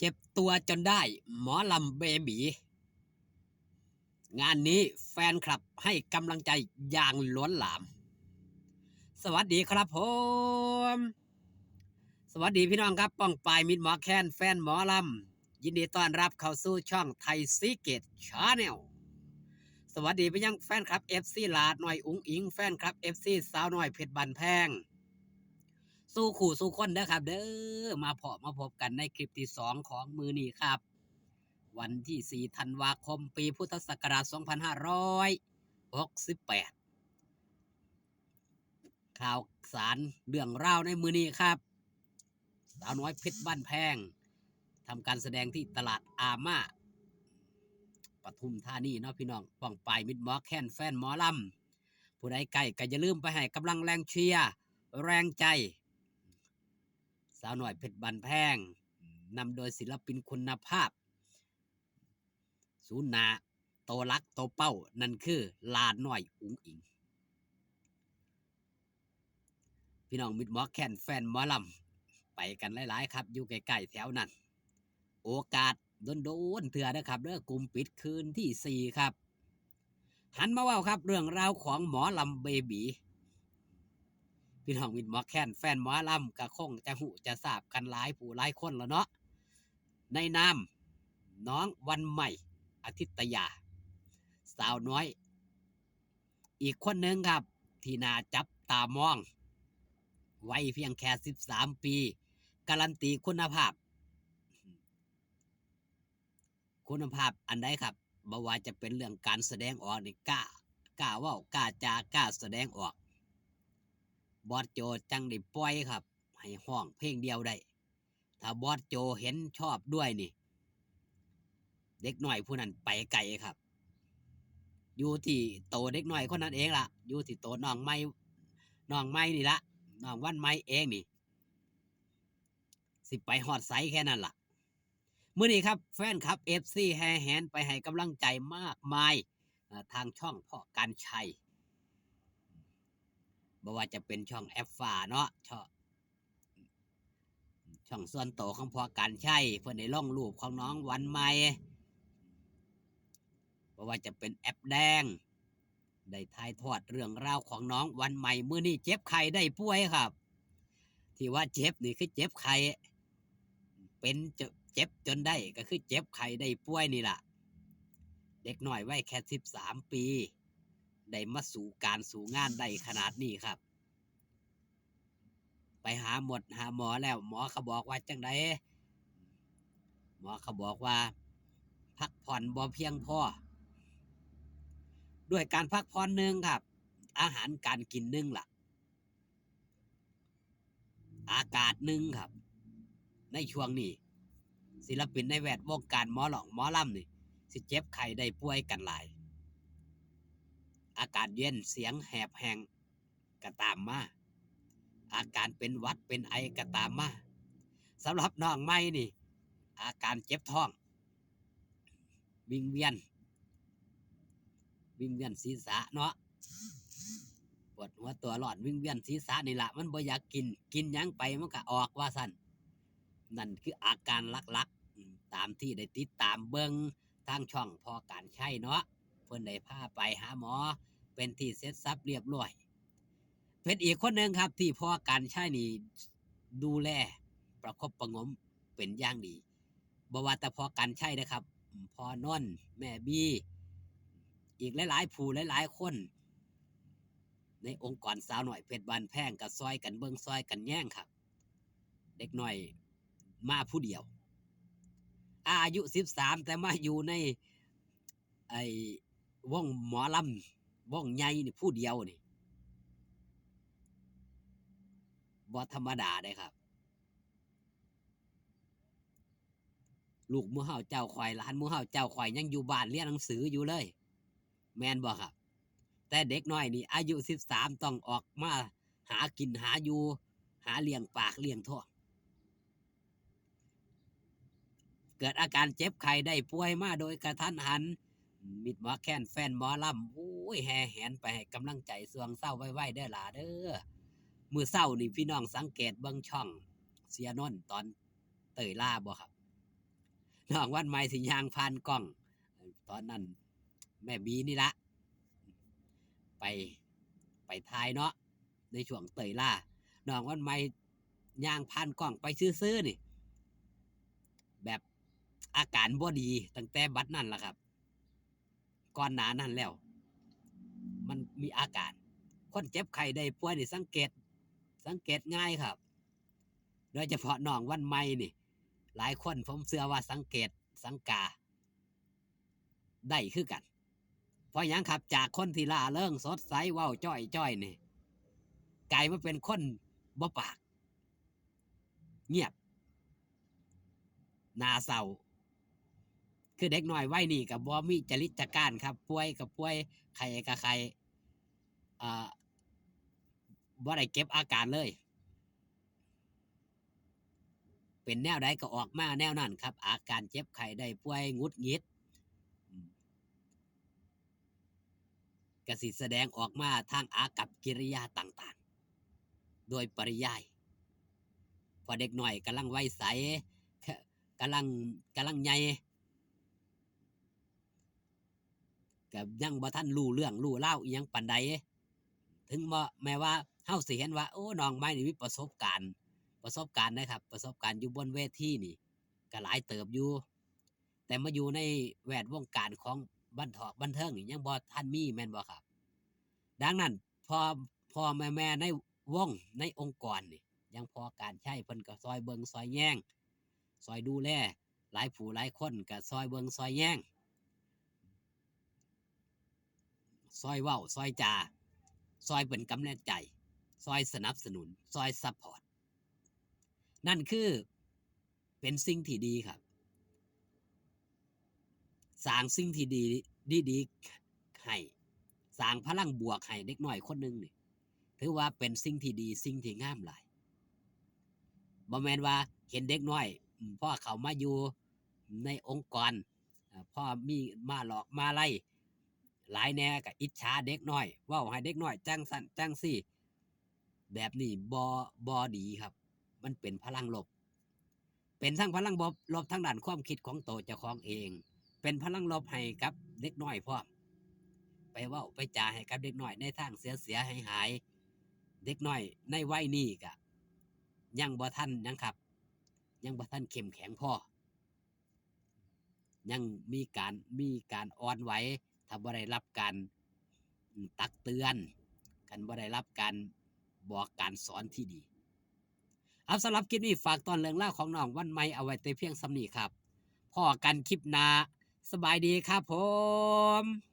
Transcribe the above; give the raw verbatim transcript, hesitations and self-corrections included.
เจ็บตัวจนได้ หมอลำเบบี งานนี้แฟนคลับให้กำลังใจอย่างล้นหลาม สวัสดีครับผม สวัสดีพี่น้องครับ ป้องปาย มิตรหมอแคน แฟนหมอลำ ยินดีต้อนรับเข้าสู่ช่องไทยซีเกตชาแนล สวัสดีไปยังแฟนคลับ เอฟซี หลาดน้อยอุ๋งอิ๋ง แฟนคลับ เอฟซี สาวน้อยเพชรบ้านแพง สู่คู่สู่คนเด้อครับเด้อ มาพบมาพบกันในคลิปที่สองของมื้อนี้ครับ วันที่สี่ธันวาคม ปีพุทธศักราชสองพันห้าร้อยหกสิบแปด ข่าวสารเรื่องราวในมื้อนี้ครับ สาวน้อยเพชรบ้านแพง ทำการแสดงที่ตลาดอาม่า ปทุมธานีเนาะพี่น้อง ป้องปาย มิตรหมอแคน แฟนหมอลำ ผู้ใดใกล้ก็อย่าลืมไปให้กำลังแรงเชียร์ แรงใจ สาวน้อยเพชรบ้านแพง นำโดยศิลปินคุณภาพ ศูนย์หน้า โตหลักโตเป้า นั่นคือหลาดน้อยอุ๋งอิ๋ง พี่น้องมิตรหมอแคน แฟนหมอลำ ไปกันหลายๆครับ อยู่ใกล้ๆแถวนั้น โอกาสโดนๆเทื่อนะครับเด้อ กลุ่มปิดคืนที่สี่ครับ หันมาเว้าครับ เรื่องราวของหมอลำเบบี พี่น้องมิตรหมอแคน แฟนหมอลำก็คงจะฮู้จะทราบกันหลายผู้หลายคนแล้วเนาะ ในนามน้องวันใหม่ อาทิตยา สาวน้อย อีกคนหนึ่งครับ ที่น่าจับตามอง วัยเพียงแค่สิบสามปี การันตีคุณภาพ คุณภาพอันใดครับ บ่ว่าจะเป็นเรื่องการแสดงออกนี่กล้ากล้าเว้ากล้าจากล้าแสดงออก บอสโจจั่งได้ปล่อยครับ ให้ฮ้องเพลงเดียวได้ ถ้าบอสโจเห็นชอบด้วยนี่ เด็กน้อยผู้นั้นไปไกลครับ อยู่ที่โตเด็กน้อยคนนั้นเองล่ะ อยู่ที่โตน้องใหม่ น้องใหม่นี่ละ น้องวันใหม่เองนี่ สิไปฮอดไสแค่นั้นล่ะ มื้อนี้ครับ แฟนคลับ เอฟซี แห่แหนไปให้กำลังใจมากมาย เอ่อ ทางช่องพ่อกรรชัย บ่ว่าจะเป็นช่องแอปฟ้าเนาะ ช่อง ช่องส่วนตัวของพ่อกรรชัย เพิ่นได้ลงรูปของน้องวันใหม่ บ่ว่าจะเป็นแอปแดง ได้ถ่ายทอดเรื่องราวของน้องวันใหม่ มื้อนี้เจ็บไข้ได้ป่วยครับ ที่ว่าเจ็บนี่คือเจ็บไข้ เป็นจ- เจ็บจนได้ก็คือเจ็บไข้ได้ป่วยนี่ล่ะ เด็กน้อยวัยแค่สิบสามปี ได้มาสู้การสู้งานได้ขนาดนี้ครับ ไปหาหมดหาหมอแล้ว หมอเขาบอกว่าจั่งใด หมอเขาบอกว่า พักผ่อนบ่เพียงพอ ด้วยการพักผ่อนหนึ่งครับ อาหารการกินหนึ่งล่ะ อากาศหนึ่งครับ ในช่วงนี้ ศิลปินในแวดวงการหมอร้องหมอลำนี่ สิเจ็บไข้ได้ป่วยกันหลาย อากาศเย็นเสียงแหบแห้งก็ตามมา อาการเป็นหวัดเป็นไอก็ตามมา สำหรับน้องใหม่นี่ อาการเจ็บท้อง วิงเวียน วิงเวียนศีรษะเนาะ ปวดหัวตัวร้อนวิงเวียนศีรษะนี่ล่ะ มันบ่อยากกิน กินหยังไปมันก็ออกว่าซั่น นั่นคืออาการหลักๆ อืม ตามที่ได้ติดตามเบิ่งทางช่องพ่อกรรชัยเนาะ เพิ่นได้พาไปหาหมอเป็นที่เสร็จสรรพเรียบร้อย เป็นอีกคนหนึ่งครับ ที่พ่อกรรชัยนี่ดูแลประคบประหงมเป็นอย่างดี บ่ว่าแต่พ่อกรรชัยนะครับ พ่อนนท์ แม่บี อีกหลายๆผู้หลายๆคน ในองค์กรสาวน้อยเพชรบ้านแพงก็ซ่อยกันเบิ่งซ่อยกันแยงครับ เด็กน้อยมาผู้เดียว อายุสิบสาม แต่มาอยู่ใน ไอ้วงหมอลำวงใหญ่นี่ผู้เดียวนี่ บ่ธรรมดาเด้ครับ ลูกหมู่เฮาเจ้าข่อย หลานหมู่เฮาเจ้าข่อยยังอยู่บ้านเรียนหนังสืออยู่เลย แม่นบ่ครับ แต่เด็กน้อยนี่อายุสิบสามต้องออกมาหากินหาอยู่ หาเลี้ยงปากเลี้ยงท้อง เกิดอาการเจ็บไข้ได้ป่วยมาโดยกระทันหัน มิตรหมอแคนแฟนหมอลำ โอ้ย แห่แหนไปให้กำลังใจส่วงเซาไวๆเด้อหล่าเด้อ มื้อเช้านี่พี่น้องสังเกตเบิ่งช่องเสียนนท์ตอนเตยล่าบ่ครับ น้องวันใหม่สิย่างผ่านกล้อง ตอนนั้นแม่บีนี่ละ ไป ไปถ่ายเนาะ ในช่วงเตยล่า น้องวันใหม่ย่างผ่านกล้องไปซื่อๆนี่ แบบอาการบ่ดีตั้งแต่บัดนั้นล่ะครับ ก่อนหน้านั้นแล้ว มันมีอาการ คนเจ็บไข้ได้ป่วยนี่สังเกต สังเกตง่ายครับ โดยเฉพาะน้องวันใหม่นี่ หลายคนผมเชื่อว่าสังเกตสังกา ได้คือกัน เพราะหยังครับ จากคนที่ร่าเริงสดใสเว้าจ้อยๆนี่ กลายมาเป็นคนบ่ปาก เงียบ หน้าเศร้า คือเด็กน้อยวัยนี้ก็บ่มีจริตจักร้านครับ ป่วยก็ป่วย ไข้ก็ไข้ อ่า บ่ได้เก็บอาการเลย เป็นแนวใดก็ออกมาแนวนั้นครับ อาการเจ็บไข้ได้ป่วย หงุดหงิด อืม ก็สิแสดงออกมาทางอากัปกิริยาต่างๆ โดยปริยาย เพราะเด็กน้อยกำลังวัยใส กำลัง กำลังใหญ่ ก็ยังบ่ทันรู้เรื่องรู้ราวอิหยังปานใด ถึงบ่ แม้ว่าเฮาสิเห็นว่า โอ้ น้องใหม่นี่มีประสบการณ์ ประสบการณ์นะครับ ประสบการณ์อยู่บนเวทีนี่ ก็หลายเติบอยู่ แต่มาอยู่ในแวดวงการของบันเทิง บันเทิงนี่ยังบ่ทันมี แม่นบ่ครับ ดังนั้น พ่อ พ่อแม่ๆในวง ในองค์กรนี่ อย่างพ่อการชัยเพิ่นก็ซอยเบิ่งซอยแยง ซอยดูแล หลายผู้หลายคนก็ซอยเบิ่งซอยแยง ซอยเว้า ซอยจา ซอยเป็นกำลังใจ ซอยสนับสนุน ซอยซัพพอร์ต นั่นคือเป็นสิ่งที่ดีครับ สร้างสิ่งที่ดี ดีๆให้ สร้างพลังบวกให้เด็กน้อยคนหนึ่งนี่ ถือว่าเป็นสิ่งที่ดี สิ่งที่งามหลาย บ่แม่นว่าเห็นเด็กน้อย อืม พอเข้ามาอยู่ในองค์กร เอ่อ พอมีมาหลอกมาไล่ หลายแหน่ก็อิจฉาเด็กน้อย เว้าให้เด็กน้อยจั่งซั้นจั่งซี้ แบบนี้บ่ บ่ดีครับ มันเป็นพลังลบ เป็นทั้งพลังบวกลบทางด้านความคิดของโตเจ้าของเอง เป็นพลังลบให้กับเด็กน้อยพร้อม ไปเว้าไปจาให้กับเด็กน้อยในทางเสียๆหายๆ เด็กน้อยในวัยนี้ก็ยังบ่ทันหยังครับ ยังบ่ทันเข้มแข็งพอ ยังมีการ มีการอ่อนไหว ถ้าบ่ได้รับการ อืม ตักเตือน คันบ่ได้รับการบอกการสอนที่ดี เอา สำหรับคลิปนี้ฝากตอนเรื่องราวของน้องวันใหม่เอาไว้แต่เพียงส่ำนี้ครับ พ้อกันคลิปหน้า สบายดีครับผม